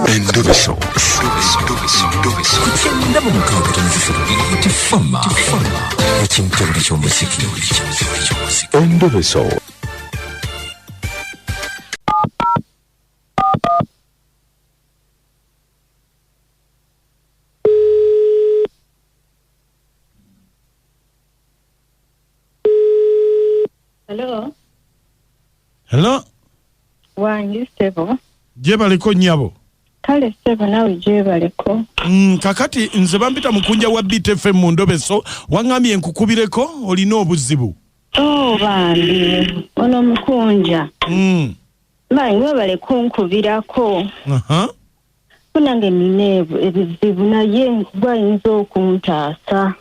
Endobeso. Ku 96.3 Tifama ekimtebule ky'omuziki. Endobeso. Hello. Hello. Wange ssebo. Gyebaleko nnyabo. Kale ssebo naawe gyebaleko. Kakati nze bampita mukunja wa BTFM mu Ndobeso, waŋŋambye nkukubireko olina obuzibu. Oh bambi, ono mukunja. Bambi webale kunkubirako. Munange nina ebizibu naye gwayinza okuntaasa.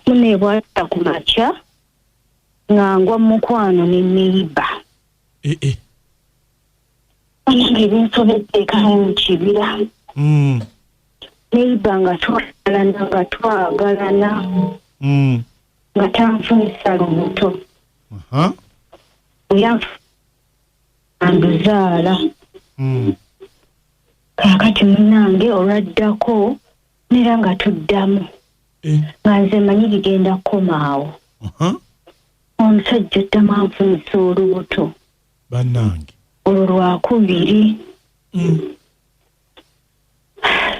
Mune bw'ayita ku makya nga ngwa mu mukwano ne neighbor. Banange binsobedde ekamu mu kibira. Neighbor nga twagalana nga twagalana. Nga tanfunisa lubuto. Yanduzaala. Kaakati munnange olwaddako neera nga tuddamu. Nga nze mmanyi bigenda kukomaawo. Omusajja addamu anfunisa olubuto. Bannange. Olwo lwakubiri.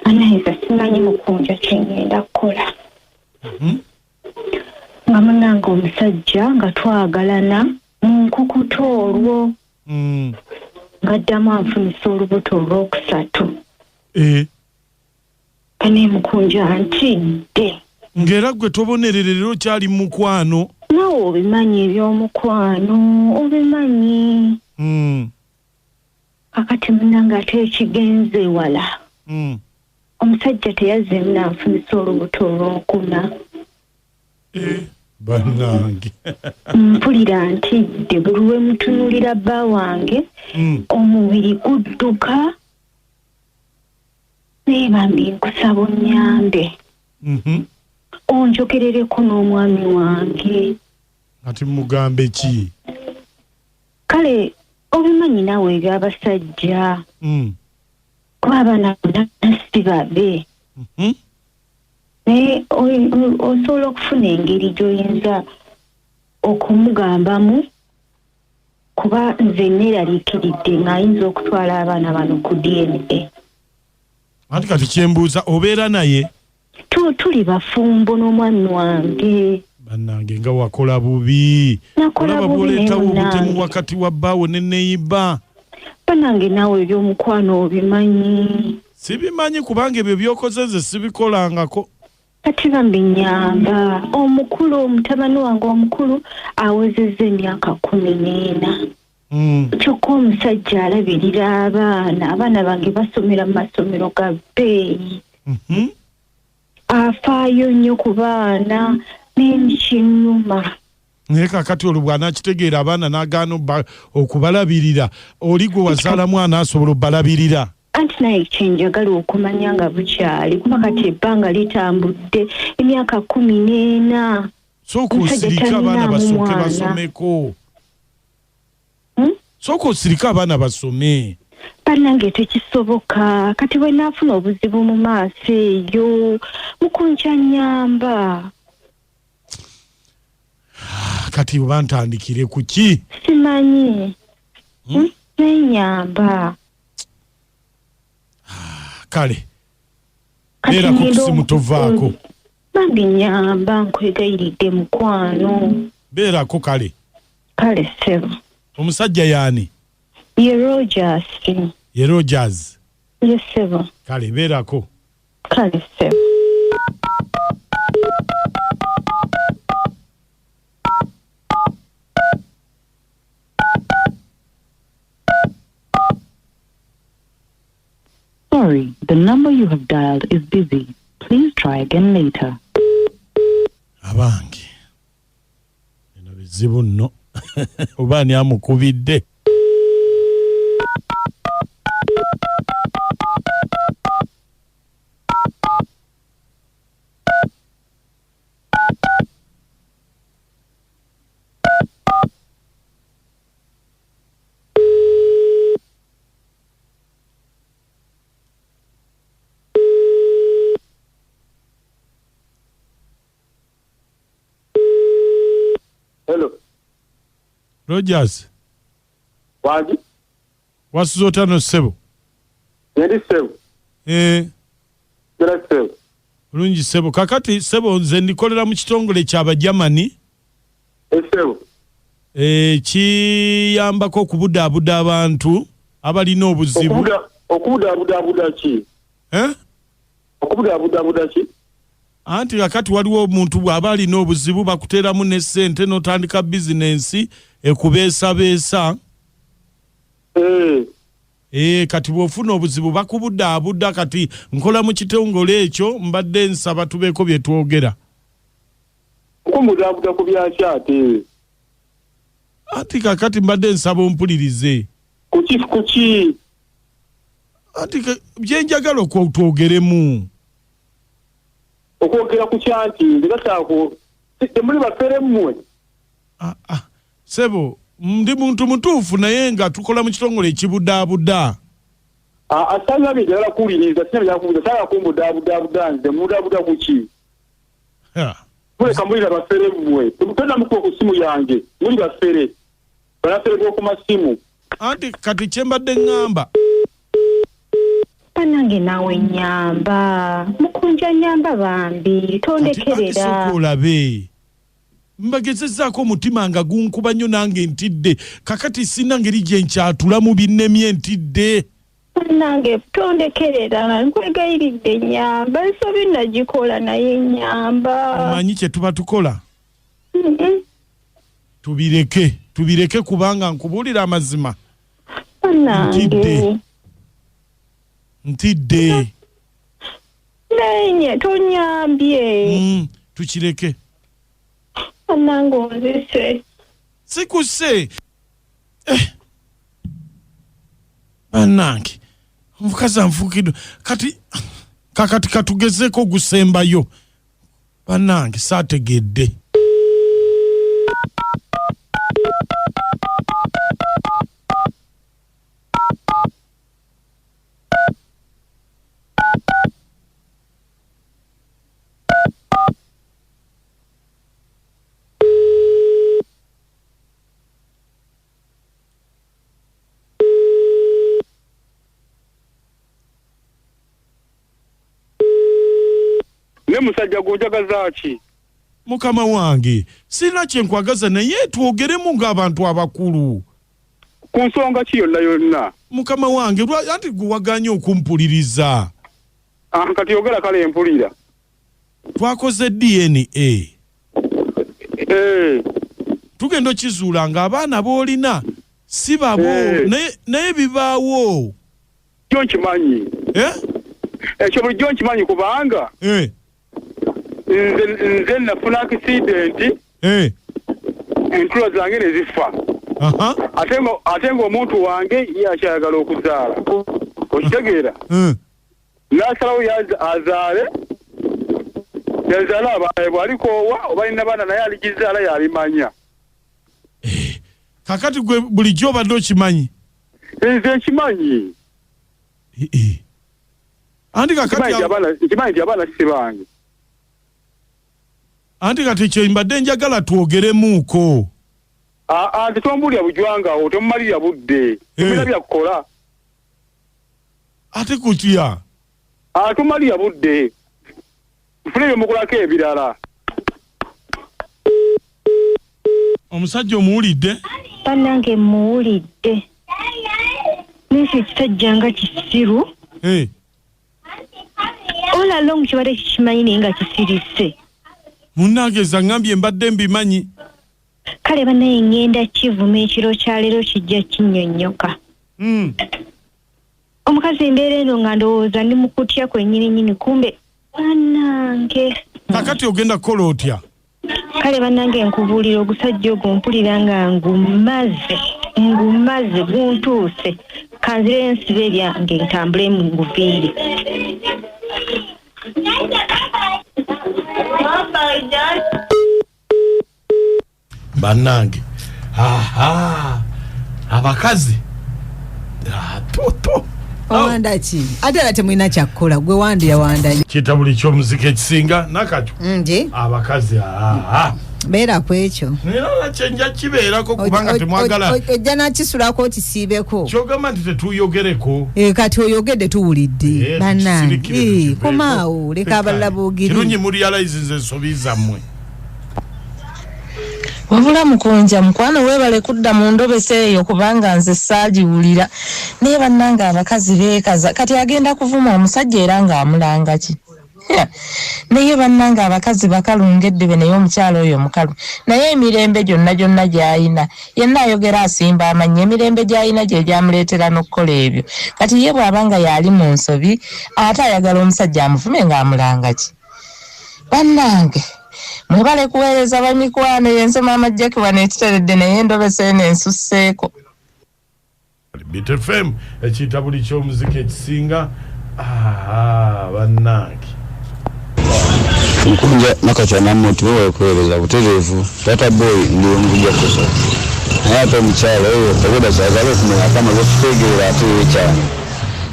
Anayinza simanyi mukunja kye ngenda kukola. Nga munnange omusajja nga twagalana mu nkukuta olwo. Ng'addamu anfunisa olubuto olwokusatu. Ane mukunja ntidde. Ng'era ggwe tobonererera okyali mu mukwano. Naawe obimanyi eby'omukwano, obimanyi. Kakati munnange ate ekigenze wala. Omusajja teyazzeemu n'anfunisa olubuto olwokuna. Bannange. Mpulira ntidde buli lwe mutunuulira bba wange omubiri gudduka. Naye bambi nkusaba onnyambe. Onjogerereko n'omwami wange. Ati mugambe ki? Kale obimanyi naawe eby'abasajja. Kuba abaana bonna si babe. Naye osobola okufuna engeri gy'oyinza okumugambamu kuba nze neeraliikiridde ng'ayinza okutwala abaana bano ku DNA. Anti kati kyembuuza obeera naye? Tuli bafumbo n'omwami wange. Bannange nga wakola bubi. Nakola bubi bw'oleetawo obutemu wakati wa bbaawo ne neighbor. Bannange naawe eby'omukwano obimanyi. Sibimanyi kubanga ebyo by'okoze nze sibikolangako. Kati bambi nnyamba. Omukulu omutabani wange omukulu awezezza emyaka 14. Kyokka omusajja alabirira abaana. Abaana bange basomera mu masomero ga bbeeyi. Afaayo nnyo ku baana n'enkinnuma. Naye kaakati olwo bw'anaakitegeera abaana n'agaana okubalabirira, oli gwe wazaala mwana asobola obbalabirira. Anti naye kyenjagala okumanya nga bukyali kuba kati ebbanga litambudde emyaka 14. Sooka osirike abaana basooke basomeko. Sooka osirike abaana basome. Bannange tekisoboka. Kati bwe naafuna obuzibu mu maaso eyo mukunja nnyamba. Kati oba ntandikire ku ki? Simanyi. Nenyamba. Kale. Beera ku kusimu tovaako. Bambi nnyamba nkwegayiridde mukwano. Beerako kale. Kale ssebo. Omusajja y'ani? Ye Rogers. Ye Rogers. Ye ssebo. Kale beerako. Kale ssebo. Sorry, the number you have dialed is busy. Please try again later. Abange. Bino bizibu nno. Oba ani amukubidde? Hello. Rogers. Wangi? Wasuze otya no ssebo? Ndi ssebo. Era ssebo. Bulungi ssebo. Kakati ssebo nze ndikolera mu kitongole ky'Abajamani. Ssebo. Kiyambako okubudaabuda abantu abalina obuzibu. Okubudaabuda ki? Okubudaabuda ki? Anti kakati waliwo omuntu bw'aba alina obuzibu bakuteeramu ne ssente n'otandika bizinensi ekubeesabeesa. Kati bw'ofuna obuzibu bakubudaabuda. Kati nkola mu kitongole ekyo, mbadde nsaba tubeeko bye twogera. Okumudaabuda ku byaki ate? Anti kakati mbadde nsaba ompulirize. Kuki kuki? Anti bye njagala twogeremu. Okwogera ku kyanti nze gasaako temuli bafere mmwe. Ssebo, ndi muntu mutuufu naye nga tukola mu kitongole ekibudaabuda. Asalina bye njagala kuwuliriza, sina bye njagala kuwuliriza, saagala kumbudaabuda nze, mudaabuda ku ki? Muleka mulira bafere mmwe. Tonna mukuba ku ssimu yange, muli bafere. Banafere b'oku masimu. Anti kati kye mbadde ŋŋamba. Bannange naawe nnyamba, mukunja nnyamba bambi, tondekerera. Sooka olabe. Mbagezezzaako omutima nga gunkuba nnyo nange ntidde. Kakati sina ngeri gye nkyatulamu binnemye ntidde. Bannange tondekerera, nkwegayiridde nnyamba, ensobi nagikola naye nnyamba. Omanyi kye tuba tukola? Tubireke, tubireke kubanga nkubuulira amazima. Bannange. Ntidde. Naye tonyambye. Tukireke. Bannange onzise. Sikuse. Bannange omukazi anfuukiddwa. Kati kakati katugezeeko ogusembayo. Bannange saategedde. Ne musajja gw'onjagaza ki? Mukama wange, sirina kye nkwagaza naye twogeremu ng'abantu abakulu. Ku nsonga ki yonna yonna? Mukama wange, anti gwe wagaanye okumpuliriza. Kati yogera kale mpulira. Twakoze DNA. Tugenda okizuula ng'abaana b'olina si babo, naye bibaawo. Kyo nkimanyi. Ekyo bulijjo nkimanyi kubanga nze nafuna accident. Entulo zange ne zifa. Ate ng'omuntu wange ye akyayagala okuzaala. Okitegeera? N'asalawo azaale. Yazaala abaana bw'alikoowa oba alina baana naye aligizaala y'abimanya. Kakati gwe bulijjo obadde okimanyi? Nze nkimanyi. Anti kakati nkimanyi nti abaana si bange. Anti kati kye mbadde njagala twogeremuuko. Nze tombulira bujwangawo, tomumalira budde. Tumira bya kukola. Ate kutya? Tumalira budde. Nfune bye mukolako ebirala. Omusajja omuwulidde? Bannange mmuwulidde. Naye ekisajja nga kisiru. All along kibadde kikimanyi naye nga kisirise. Munnange zangambye mbadde mbimanyi. Kale bannaye ŋŋenda kivuma ekiro kya leero kijja kinnyonnyoka. Omukazi embeera eno nga ndowooza ndi mu kutya kwennyini nnyini kumbe bannange. Kakati ogenda kukola otya? Kale bannange nkubuulira ogusajja ogwo mpulira nga ngumaze guntuuse. Kanzireyo nsibe ebyange ntambule mu nguviire. Bannange, aha, abakazi toto owanda ki ate era temulina kyakukola gwe wandi yawanda kitabuli ky'omuziki ekisinga nakakyo nje abakazi aha. Beera ku ekyo. Era kyenja kibeerako kubanga temwagala. Ojja nakisulako okisiibeko. Kyogamba nti tetuyogereko. Kati oyogedde tuwulidde. Bannange komaawo leka abalala boogere. Kirungi murealize ensobi zammwe. Wabula Mukunja mukwano weebale kudda mu ndobesa eyo kubanga nze saagiwulira. Naye bannange abakazi beekaza kati agenda kuvuma omusajja era ng'amulanga ki? Naye bannange abakazi bakalu ng'eddebe naye omukyala oyo mukalu. Naye emirembe gyonna gyonna gy'ayina yenna ayogera asimba amannya emirembe gy'ayina gye gyamuleetera n'okukola ebyo. Kati ye bw'aba nga y'ali mu nsobi ate ayagala omusajja amuvume ng'amulanga ki? Bannange mwebale kuweereza bamikwano yenze Maama Jackie wano ekiteredde naye endobesa eno ensusseeko. Beat FM ekiyita buli ky'omuziki ekisinga. Bannange Mukunja Nakacwa Namuti wewe kuweereza butereevu. Tata boy ndi Lungujja Kosovo. Naye ate omukyala oyo obwedda kyagala okumanya akamaze okutegeera ate yeekyana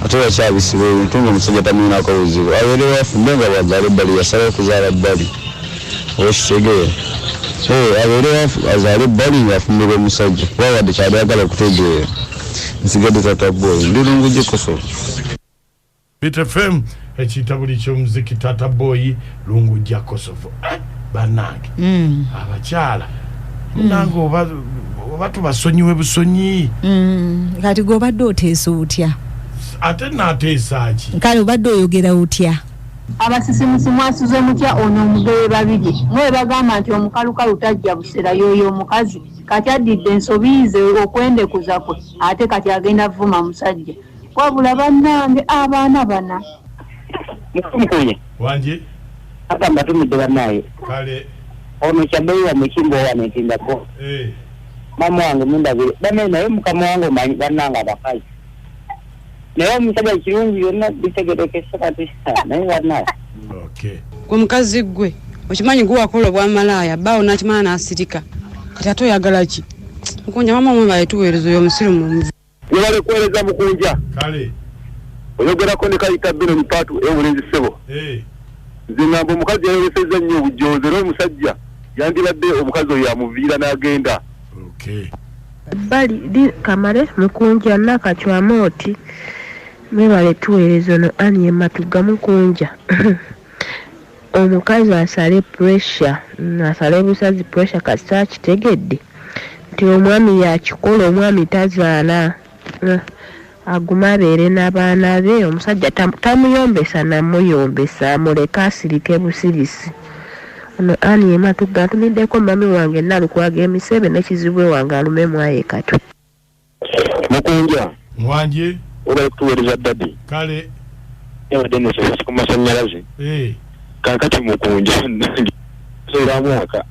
ate yakyabisibwa ebintu ng'omusajja tamulinako buzibu abeere wafumbe nga bw'azaala ebbali yasalawo okuzaala bbali okitegeera abeere azaale ebbali ng'afumbirwa omusajja kuba wadde kyali ayagala okutegeera. Nsigadde Tata boy ndi Lungujja Kosovo. Beat FM ekiyita buli ky'omuziki Tata boy Lungujja Kosovo. Bannange abakyala munange oba tubasonyiwe busonyi. Kati gwe obadde oteesa otya? Ate naateesa ki? Kale obadde oyogera otya? Abasisimusi mwasuze mutya ono omugeye babiri mwe bagamba nti omukalukalu tajja busera y'oyo omukazi kati addidde ensobi ze okwendekuza kwe ate kati agenda vuma musajja. Wabula bannange abaana bana. Mukunja. Wanje? Hapa mbatumidde bannaye. Kale. Ono kyabbeeyi wa mukimbo wano entindako. Mama wange mundabire. Bannaye naye mukama wange omanyi bannange abakazi. Naye omusajja kirungi byonna bitegerekese kati naye bannaye. Okay. Gwe mukazi gwe okimanyi gwe wakola obwamalaaya bbaawo n'akimala n'asirika kati ate oyagala ki? Mukunja mama omwe tuweereza oyo omusiru mu Webale kuweereza Mukunja. Kale. Oyogerako ne Kayita Bino Mipatu ewulenzi ssebo. Nze ngamba omukazi yayolesezza nnyo obujoozi era omusajja yandibadde omukazi oyo amuviira n'agenda. Okay. Bali Kamale Mukunja Nakacwa Moti mwebale tuweereza ono Annie Matuga Mukunja. Omukazi asale pressure, asale busazi pressure kasita akitegedde nti omwami yakikola omwami tazaala. Aguma abeere n'abaana be omusajja tamuyombesa namuyombesa muleke asirike busirisi. Ono Annie Matuga ntumiddeko mami wange Nalukwaga emisebe ne kizibwe wange alume mwaye Katwe. Mukunja. Mwanje? Obale kutuweereza daddy. Kale. Yabadde nno ku masannyalaze. Kaakati Mukunja era mwaka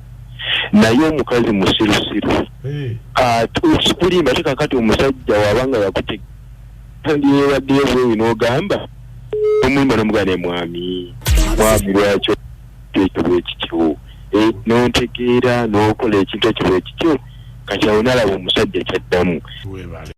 naye omukazi musirusiru. Sikulimba ate kaakati omusajja wabanga yakute yewaddeyo bwewi n'ogamba omuyimba n'omuganda mwami mwami lwaki ekyo bwe kityo n'ontegeera n'okola ekintu ekyo bwe kityo kati awo n'alaba omusajja kyaddamu. Weebale.